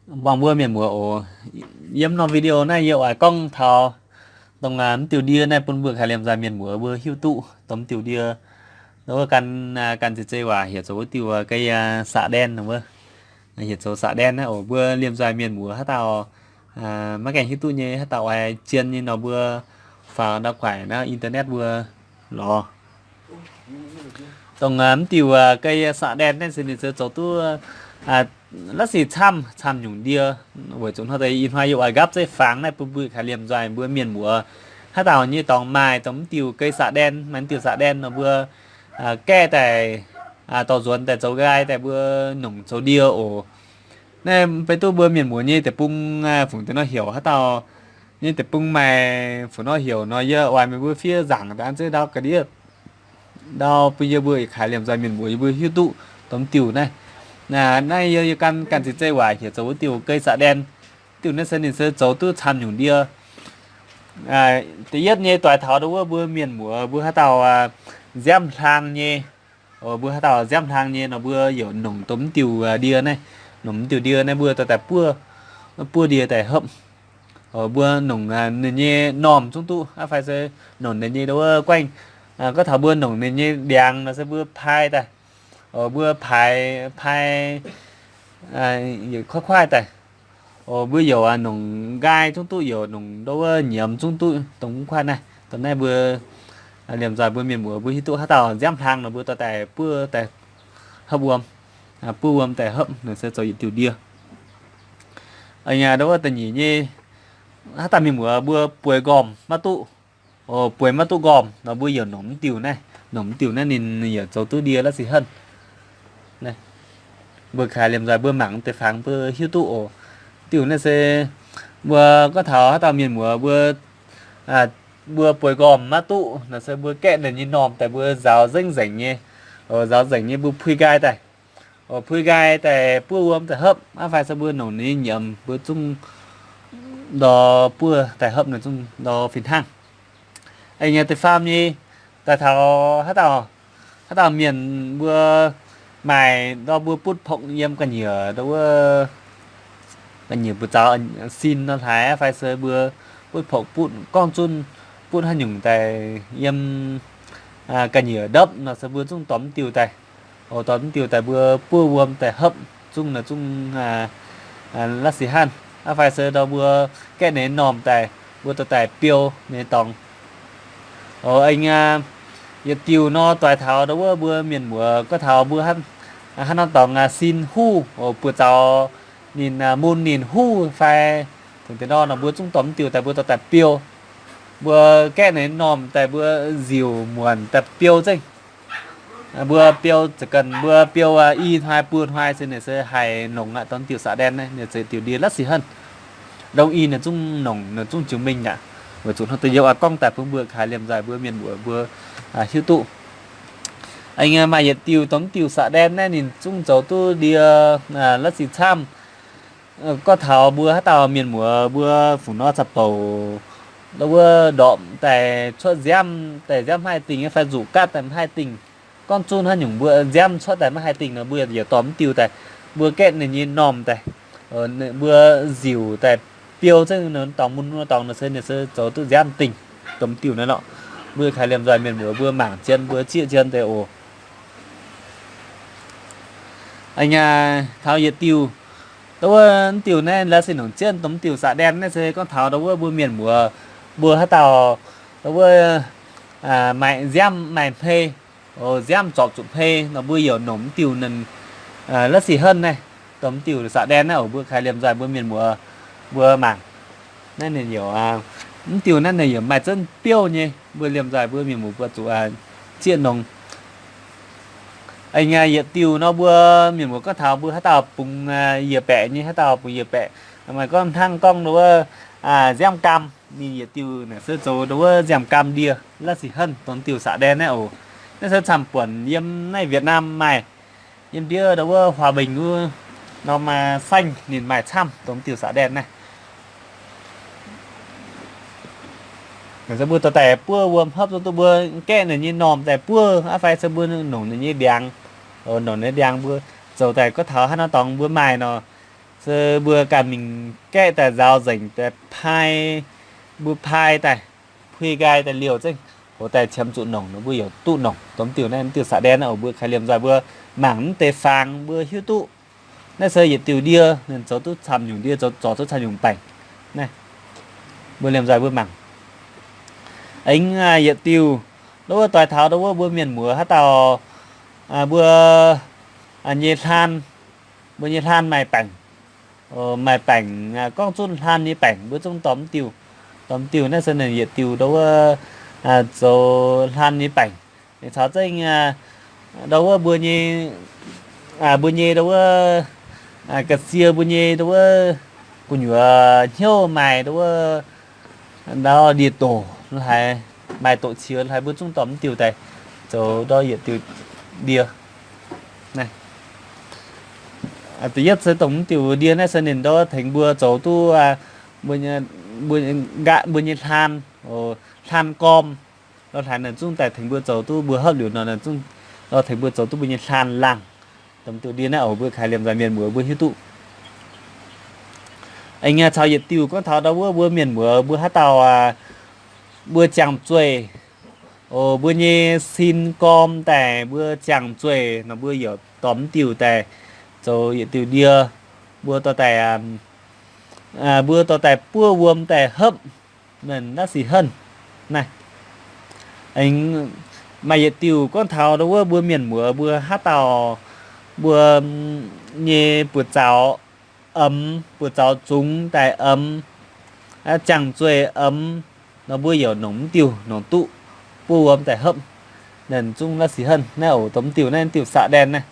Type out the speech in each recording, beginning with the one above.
Buangh mbuo mienh muoz oc. Yiem norm video naaiv yie oix gorngv taux dongh mv diuh ndie naaiv bun mbuo kaaix liemh nzoih mienh muoz mbuo hiuv duqv dongh mv diuh ndie. Wuov gan, gan zeiz zeiv waac heuc zoux wuov diuh ga'yie sa'ndaen wuov. Heuc zoux sa'ndaen naaiv oc. Mbuo liemh nzoih mienh muoz haaix dauh maiv gaengh hiuv duqv nyei, haaix dauh oix zien nyei nor mbuo faaux ndau guaix naaiv internet mbuo lorz. Dongh mv diuh ga'yie sa'ndaen naaiv se ninh se zoux duqv la'sic camv, camv nyungc ndie. Weic zuqc hnoi deix ih hnoi yie oix nqaapv zeiv fangx naaiv bun mbuo kaaix liemh nzoih mbuo mienh muoz haaix dauh nyei dorngx maaih dongh mv diuh ga'yie sa'ndaen, maaih mv diuh sa'ndaen nor mbuo gaeqv daaih, dorh nzuonx daaih zoux nqaai daaih mbuo nongc zoux ndie oc. Naaiv beiv duqv mbuo mienh muoz nyei deic-bung fungc deix nor heuc haaix dauh nyei deic-bung maaih fungc nor heuc nor yie oix meih mbuo fiev nzaangc daaih an zeiv ndau ga'ndiev ndau bun yie mbuo kaaix liemh nzoih mienh muoz yie mbuo hiuv duqv dongh mv diuh naaiv. Naaiv yie, yie gan, gan zeiz zeiv waac heuc zoux wuov diuh ga'yie sa'ndaen. Diuh naaiv se ninh se zoux duqv camv nyungc ndie. Da'yietv nyei doix taux ndau wuov mbuo mienh muoz mbuo haaix dauh nziaamv hlang nyei, mbuo haaix dauh nziaamv hlang nyei nor mbuo yaac nongc dongh mv diuh ndie naaiv, nongc mv diuh ndie naaiv mbuo dorh daaih buov, buov ndie daaih hopv. Mbuo nongc ninh nyei normh zungv duqv aqv fai se nongc ninh nyei ndau wuov guaengv. Gorngv taux mbuo nongc ninh nyei ndiangx nor se mbuo pai daaih, mbuo pai, pai kuaaiv kuaaiv daaih. Mbuo yaac nongc nqaai zungv duqv, yaac nongc ndau wuov nyiemz zungv duqv dongh kuaaiv naaiv. Dongh naaiv mbuo liemh nzoih mbuo mienh muoz mbuo hiuv duqv haaix dauh nziaamv hlang nor mbuo dorh daaih buov daaih hopv wuom, buov wuom daaih hopv nor se zoux yietc diuh ndie. Ndau wuov da'nyeic nyei, haaix dauh mienh muoz mbuo bueix nqormh maiv duqv, bueix maiv duqv nqormh nor mbuo yaac nongc mv diuh naaiv, nongc mv diuh naaiv ninh yaac zoux duqv ndie la'sic henv. Mbuo kaaix liemh nzoih mbuo mangc deix fangx mbuo hiuv duqv oc. Diuh naaiv se mbuo gorngv taux haaix dauh mienh muoz mbuo, mbuo bueix nqormh maiv duqv nor se mbuo gaeqv ninh nyei normh daaih mbuo nzaaux nzengc nzengc nyei, nzaaux nzengc nyei mbuo pui nqaai daaih, pui nqaai daaih buov wuom daaih hopv aqv fai se mbuo nongc ninh nyei nyiemz mbuo zungv ndau buov daaih hopv nor zungv ndau fih hnangv. Aengx da'faam nyei, daaih taux haaix dauh, haaix dauh mienh mbuo maaih ndau mbuo butv pongx yiem ga'nyiec ndau wuov, ga'nyiec mbuo zaux sin nor hlaaix aqv fai se mbuo butv pongx butv gorngv zunv butv haaix nyungc daaih yiem ga'nyiec ndopv nor se mbuo zungv dorh mv diuh daaih, dorh mv diuh daaih mbuo buov wuom daaih hopv zungv nor zungv la'sic henv aqv fai se ndau mbuo gaeqv ninh nyei normh daaih mbuo dorh daaih biou ninh nyei dorngx. Aengx yietc diuh nor doix taux ndau wuov mbuo mienh muoz gorngv taux mbuo hnangv nor dorngx sin huv, buoz zaux ninh mun ninh huv fai fungc deix nor nor mbuo zungv dorh mv diuh daaih mbuo dorh daaih biou. Mbuo gaeqv ninh nyei normh daaih mbuo nziuc muonc daaih biou zengv. Mbuo biou za'gengh mbuo biou i hnoi buo hnoi se ninh se haih nongc aqv. Dongh diuh sa'ndaen naaiv ninh se diuh ndie la'sic henv. Ndongc i ninh zungv nongc, ninh zungv ziux mingh aqv. Weic zuqc hnangv deix yie oix gorngv daaih bun mbuo kaaix liemh nzoih mbuo mienh muoz mbuo hiuv duqv. Aengx maaih yietc diuh dongh diuh sa'ndaen naaiv ninh zungv zoux duqv ndie la'sic camv. Gorngv taux mbuo haaix dauh mienh muoz mbuo fungc nor caux bouc ndau wuov ndorpc daaih cuotv nziaamv, daaih nziaamv maiv haih dingh fai nzuqc gaatv daaih maiv haih dingh, gorngv zunv haaix nyungc mbuo nziaamv cuotv daaih maiv haih dingh nor mbuo yietc dorh mv diuh daaih, mbuo gaeqv ninh nyei normh daaih, mbuo nziuc daaih biou zengv nor dorngx mun nor dorngx nor se ninh se zoux duqv nziaamv dingh. Dongh mv diuh naaiv lorqc, mbuo kaaix liemh nzoih mienh muoz mbuo mangc zien mbuo zieqv zien deix oc. Aa, taux yietc diuh, ndau wuov mv diuh naaiv la'sic nongc zien dongh mv diuh sa'ndaen naaiv se gorngv taux ndau wuov mbuo mienh muoz mbuo haaix dauh ndau wuov maaih nziaamv maaih hmei, nziaamv zorpc zuqc hmei nor mbuo youc nongc mv diuh naaiv la'sic henv naaiv, dongh mv diuh sa'ndaen naaiv oc. Mbuo kaaix liemh nzoih mbuo mienh muoz mbuo mangc. Naaiv ninh youc, mv diuh naaiv ninh youc maaih zunv biouv nyei, mbuo liemh nzoih mbuo mienh muoz mbuo zuqc zieqv nongc. Aengx yietc diuh nor mbuo mienh muoz gorngv taux mbuo haaix dauh bungx yiec baeqc nyei, haaix dauh bungx yiec baeqc, maaih gorngv hnangv gorngv ndau wuov nziaamv gaam, ninh yietc diuh naaic se zoux ndau wuov nziaamv gaam ndie la'sic henv dongh diuh sa'ndaen naaiv oc. Naaiv se camv-buonc yiem naaiv Việt Nam maaih, yiem ndiev ndau wuov Hòa Bình wuov norm saengv ninh maaih camv dongh diuh sa'ndaen naaiv. Se mbuo dorh daaih buov wuom hopv zungv duqv mbuo gaeqv ninh nyei normh daaih buov aqv fai se mbuo nongc ninh nyei ndiangx, nongc ninh ndiangx mbuo zoux daaih gorngv taux haaix nor dorngx mbuo maaih nor, Se mbuo ganh mingh gaeqv daaih nzaaux nzengc daaih pai, mbuo pai daaih, pui nqaai daaih liouh zengv, hoc daaih qiemx zuqc nongc nor mbuo yaac duqv nongc. Dongh mv diuh naaiv mv diuh sa'dien naaiv oc, mbuo kaaix liemh nzoih mbuo mangc mv deix fangx mbuo hiuv duqv. Naaiv se yietc diuh ndie, ninh zoux duqv camv nyungc ndie, zoux, zorc duqv camv nyungc baengc. Naaiv mbuo liemh nzoih mbuo mangc. Aengx yietc diuh, ndau wuov doix taux ndau wuov mbuo mienh muoz haaix dauh, mbuo nyei hlaan, mbuo nyei hlaan maaih baengc. Maaih baengc, gorngv zunv hlaan nyei baengc mbuo zungv dorh mv diuh. Dorh mv diuh naaiv se ninh yietc diuh ndau wuov zoux hlaan nyei baengc. Ninh caux zengv ndau wuov mbuo nyei, mbuo nyei ndau wuov ga'sie, mbuo nyei ndau wuov gu'nyuoz hnyouv maaih ndau wuov ndau ndie-doc haaix, maaih doqc qiex haaix mbuo zungv dorh mv diuh daaih zoux ndau yietc diuh ndie. Da'yietv se dongh mv diuh ndie naaiv se ninh ndau tengx mbuo zoux duqv mbuo nyei nqaatv, mbuo nyei hlaan, hlaan gorm. Ndau haaix ninh zungv daaih tengx mbuo zoux duqv, mbuo hopv liuz nor, ndau tengx mbuo zoux duqv mbuo nyei hlaan laangh. Dongh mv diuh ndie naaiv oc, mbuo kaaix liemh nzoih mienh muoz mbuo hiuv duqv. Aengx caux yietc diuh gorngv taux ndau wuov mbuo mienh muoz mbuo haaix dauh mbuo ziangh zueih, mbuo nyei sin gorm daaih mbuo ziangh zueih nor mbuo yaac dorh mv diuh daaih zoux yietc diuh ndie. Mbuo dorh daaih, mbuo dorh daaih buov wuom daaih hopv, naaiv sic henv naaiv. Aengx maaih yietc diuh gorngv taux ndau wuov mbuo mienh muoz mbuo haaix dauh mbuo nyei buoz-zaux, mv, buoz-zaux zungx daaih mv, ziangh zueih mv, nor mbuo yaac nongc mv diuh nongc duqv buov wuom daaih hopv, naaiv zungv naaiv sic henv naaiv oc. Dongh mv diuh naaiv diuh sa'dien naaiv.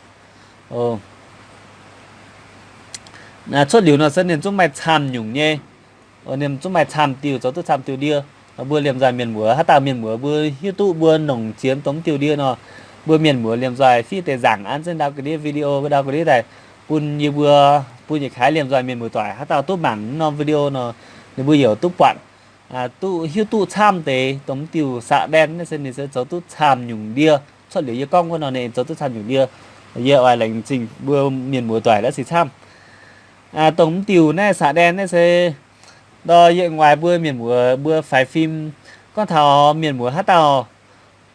Cuotv liuz nor se ninh zungv maaih camv nyungc nyei. Ninh zungv maaih camv diuh, zoux duqv camv diuh ndie. Mbuo liemh nzoih mienh muoz, haaix dauh mienh muoz mbuo hiuv duqv mbuo nongc jiex dongh mv diuh ndie nor, mbuo mienh muoz liemh nzoih fiev deix nzaangc an zengv ndau ga'ndiev video, ndau ga'ndiev daaih bun yie mbuo, bun yietc kaaix liemh nzoih mienh muoz doic haaix dauh duqv mangc norm video nor, ninh mbuo yaac duqv buatc, duqv hiuv duqv camv deix dongh mv diuh sa'dien naaiv se ninh se zoux duqv camv nyungc ndie. Cuotv liuz yie gorngv wuov nor ninh zoux duqv camv nyungc ndie. Yie oix laengz zingh mbuo mienh muoz doic la'sic camv. Dongh mv diuh naaiv sa'dien naaiv se ndau yie oix mbuo mienh muoz mbuo faix fim gorngv taux mienh muoz haaix dauh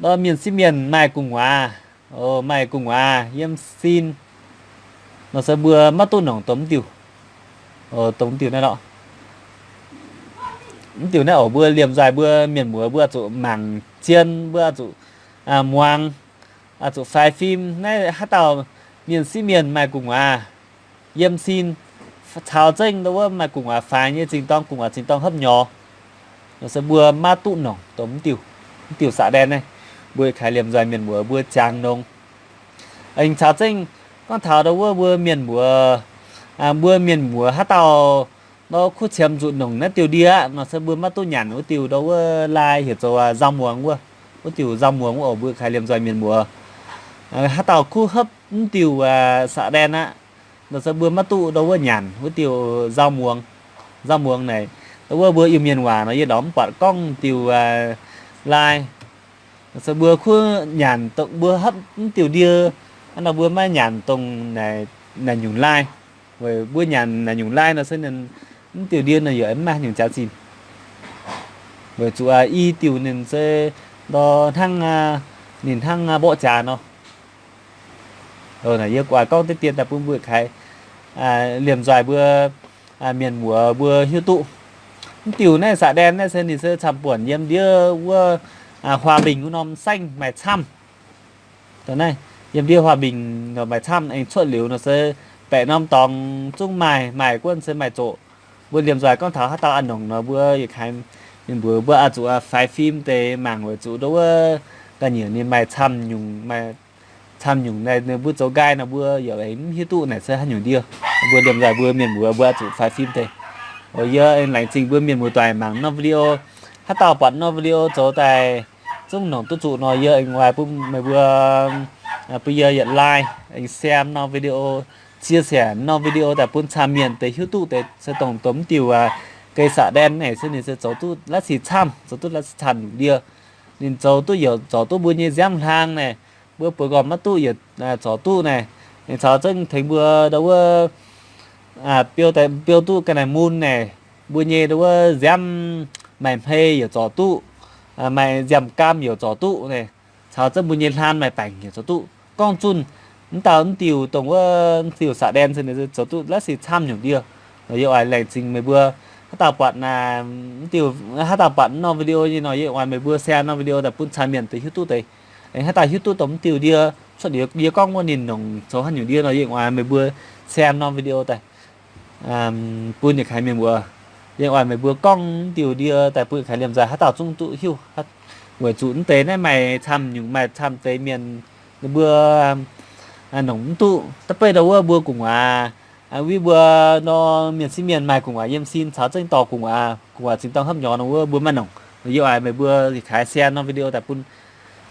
ndau mienh sieqv mienh maaih gu'nguaaz, maaih gu'nguaaz yiem sin nor se mbuo maiv duqv nongc dongh mv diuh, dongh mv diuh naaiv lorqc. Mv diuh naaiv oc, mbuo liemh nzoih mbuo mienh muoz mbuo oix zuqc mangc zien, mbuo oix zuqc muangx, oix zuqc faix fim. Naaiv haaix dauh mienh sieqv mienh maaih gu'nguaaz yiem sin, caux zengv ndau wuov maaih gu'nguaaz faix nyei zingh dorng, gu'nguaaz zingh dorng hopv nyorx, nor se mbuo maiv duqv nongc dongh mv diuh, mv diuh sa'dien naaiv. Mbuo kaaix liemh nzoih mienh muoz mbuo jangx nongx. Aengx caux zengv gorngv taux ndau wuov mbuo mienh muoz, mbuo mienh muoz haaix dauh ndau kuv qiemx zuqc nongc naaiv diuh ndie aqv nor se mbuo maiv duqv nyanc wuov diuh ndau wuov lai heuc zoux nzau muangx wuov, wuov diuh nzau muangx wuov oc, mbuo kaaix liemh nzoih mienh muoz. Haaix dauh kuv hopv mv diuh sa'dien aqv nor se mbuo maiv duqv ndau wuov nyanc wuov diuh nzau muangx. Nzau muangx naaic, ndau wuov mbuo Iu-Mienh waac nor yie lorz mv buatc gorngv diuh lai. Se mbuo kuv nyanc dongh mbuo hopv mv diuh ndie, hnangv nor mbuo maiv nyanc dongh naaic nyungc lai. Weic mbuo nyanc naaic nyungc lai nor se mv diuh ndie nor yaac mv maaih haaix nyungc jaax-zinh. Weic zuqc i diuh ninh se ndau hnangv, ninh hnangv mborqv jaax nor. Yie guaax gorngv deix dien daaih bun mbuo kaaix liemh nzoih mbuo mienh muoz mbuo hiuv duqv. Mv diuh naaiv sa'dien naaiv se ninh se camv-buonc yiem ndiev wuov Hòa Bình wuov norm saengv maaih camv. Dongh naaiv yiem ndiev Hòa Bình maaih camv, aengx cuotv liuz nor se baeqc norm dorngx zungv maaih, maaih guonv se maaih zoqc. Mbuo liemh nzoih gorngv taux haaix dauh a'nongc nor mbuo yietc kaaix ninh mbuox mbuo oix zuqc faix fim deix mangc weic zuqc ndau wuov ga'nyiec ninh maaih camv nyungc, maaih camv nyungc naaiv ninh mbuo zoux nqaai nor mbuo yaac mv hiuv duqv naaic se haaix nyungc ndie. Mbuo liemh nzoih mbuo mienh muoz mbuo oix zuqc faix fim deix. Yie aengx laengz zingh mbuo mienh muoz doic mangc norm video. Haaix dauh buatc norm video zoux daaih zungv nongc duqv zuqc nor yie aengx oix bun meih mbuo, bun yie yietc like, aengx share norm video, chia sẻ norm video daaih bun camv mienh deix hiuv duqv deix se dongh dongh mv diuh ga'sa'dien naaic se ninh se zoux duqv la'sic camv, zoux duqv la'sic camv nyungc ndie. Ninh zoux duqv yaac zorc duqv mbuo nyei nziaamv hlang naaic, mbuo buoz-gorn maiv duqv yaac zorc duqv naaic. Ninh caux zengv tengx mbuo ndau wuov biou, biou duqv ga'naaiv mun naaic, mbuo nyei wuov nziaamv maaih hmei yaac zorc duqv, maaih nziaamv-gaam yaac zorc duqv naaic, caux zengv mbuo nyei hlaan maaih baengc yaac zorc duqv. Gorngv zunh mv dauh mv diuh dongh wuov mv diuh saqv-ndaen se ninh zoux duqv la'sic camv nyungc ndie. Yie oix laengz zingh meih mbuo haaix dauh buatc, mv diuh, haaix dauh buatc norm video nyei nor, yie oix meih mbuo share norm video daaih bun caa mienh deix hiuv duqv deix. Aengx haaix dauh hiuv duqv dongh mv diuh ndie, cuotv liuz yie gorngv wuov ninh nongc zoux haaix nyungc ndie nor, yie oix meih mbuo share norm video daaih bun yietc kaaix mienh mbuox. Yie oix meih mbuo gorngv mv diuh ndie daaih bun yietc kaaix liemh nzaaih haaix dauh zungv duqv hiuv. Weic zuqc mv deix naaiv maaih camv nyungc, maaih camv deix mienh ninh mbuo nongc mv duqv. Da'beiv ndau wuov mbuo gu'nguaaz, wv mbuo nor mienh sieqv mienh maaih gu'nguaaz yiem sin caux zengv dorh gu'nguaaz, gu'nguaaz zinh dorngh hopv nyorx nor wuov mbuo maiv nongc. Yie oix meih mbuo yietc kaaix share norm video daaih bun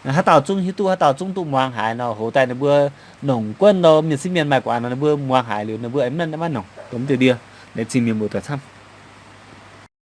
haaix dauh zungv hiuv duqv, haaix dauh zungv duqv muangx haiz nor, hoz daaih ninh mbuo nongc guonv nor mienh sieqv mienh maaih gu'nguaaz nor ninh mbuo muangx haiz liuz ninh mbuo maiv nongc dongh mv diuh ndie. Laengz zingh mienh mbuo daaih camv.